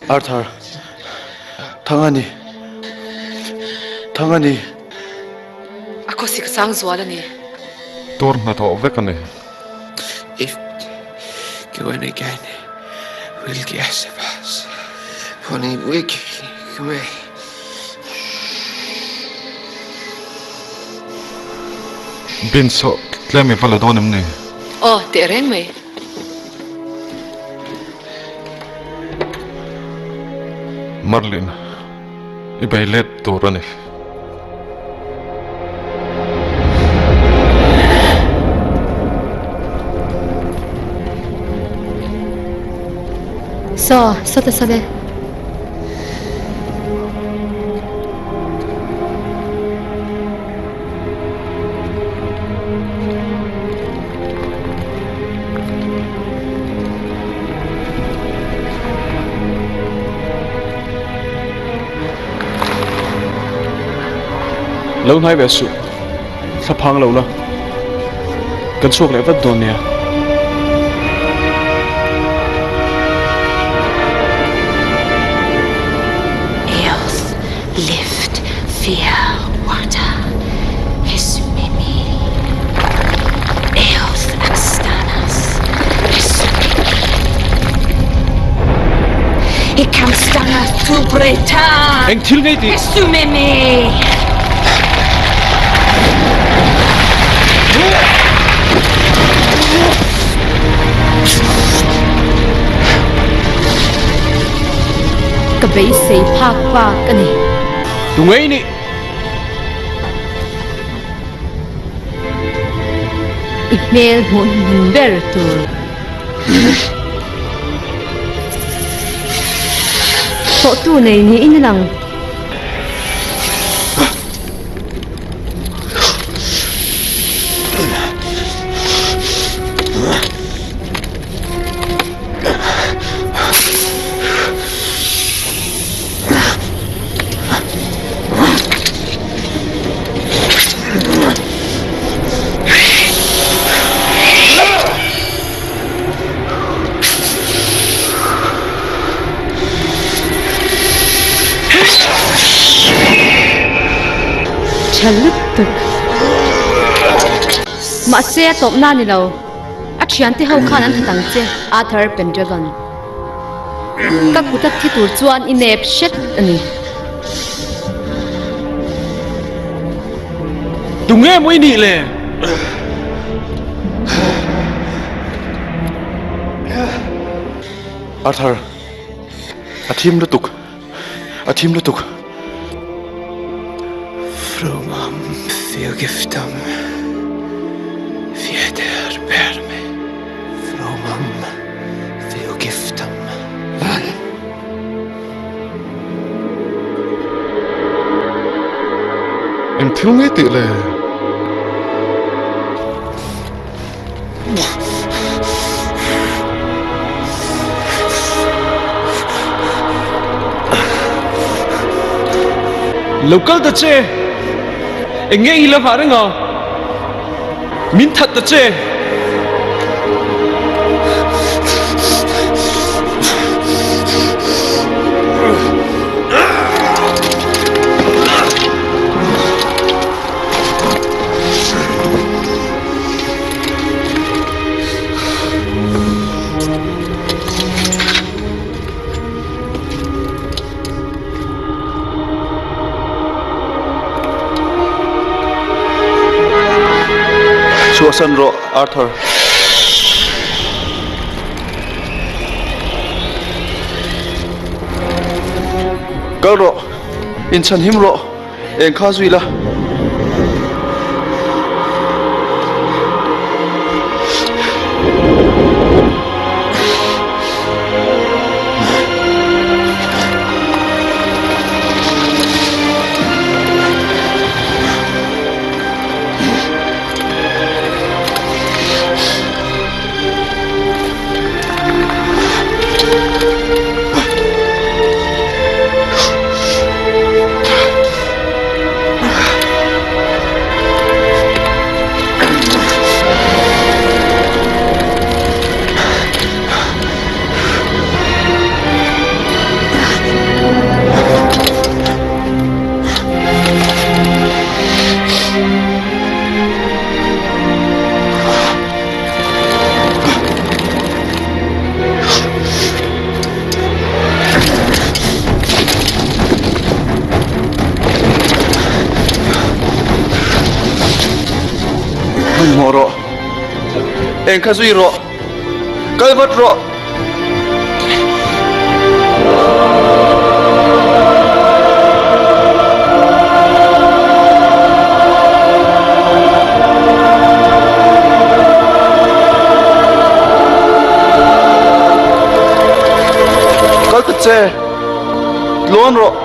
Arthur, Thang a ni. Thang a ni. A khawsik sang zual a ni. Tur hnathawh vek a ni. If go in again, we'll get a bus. Pony wig, come here. Bin saw tlem i va la dawn em ni? Aw, teh reng mai. Merlin, i bei let tur a ni. Saw, sawta saw e. Lo hnai ve suh, thla phang lo la, kan chhuak leh vat dawn nia. Earth, lift, fear, water, Hesumimi, Earth, Axtanas, Hesumimi, Ikamstanas, Tubreta, Eng thil ngei tih? Hesumimi. Ka beisei phak bak a ni. Tu ngei nih? I hmel hmuh hmun ber tur. Thawhtu nei niin a lang. Tha lutuk. Mahse a tawpna a ni lo. A thiante ho khan an that ang che, Arthur Pendragon. Ka kut a thi tur chuan i nep hret a ni. Tunge maw i nih le? Arthur, a thim lutuk, a thim lutuk. Frumam fyrgiftam Fjädervärme Frumam fyrgiftam Eng thil ngei tih le? Lo kal ta che, eng nge i la nghah reng a, min that ta che. Chhuahsan rawh, Arthur. Kal rawh, inchhanhim rawh. Eng kha zui la. Hmanhmawh rawh. Eng kha zui rawh. Kal vat rawh. Kal ta che. Tluan rawh.